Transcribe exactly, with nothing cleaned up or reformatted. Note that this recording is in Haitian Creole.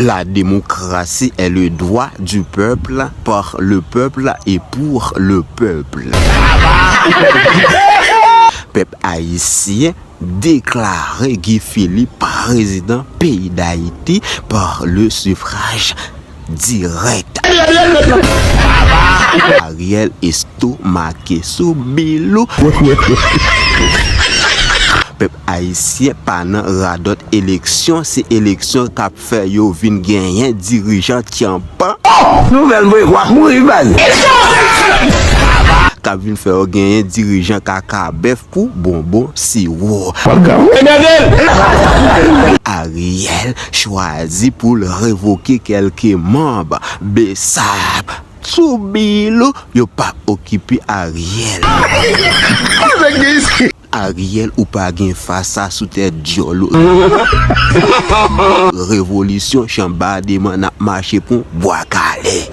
La démocratie est le droit du peuple, par le peuple et pour le peuple. Pèp ayisyen deklare Guy Philippe prezidan peyi Dayiti par le suffrage direct. Ariel estomake sou bilou. Pèp ayisyen pa nan radòt eleksyon, se eleksyon k ap fè yo vin genyen dirijan tyanpan. Nouvèl mwen, w ap mouri, baz. K ap vin fè yo genyen dirijan kaka bèf pou bonbon siwo. Ariel chwazi pou l revoke kèlke manm. Besap sou bilou, yo p ap okipe Ariel. Ariel, ou pa gen fasa sou tèt djòl ou. Revolisyon chanbademan, n ap mache pou bwa kale.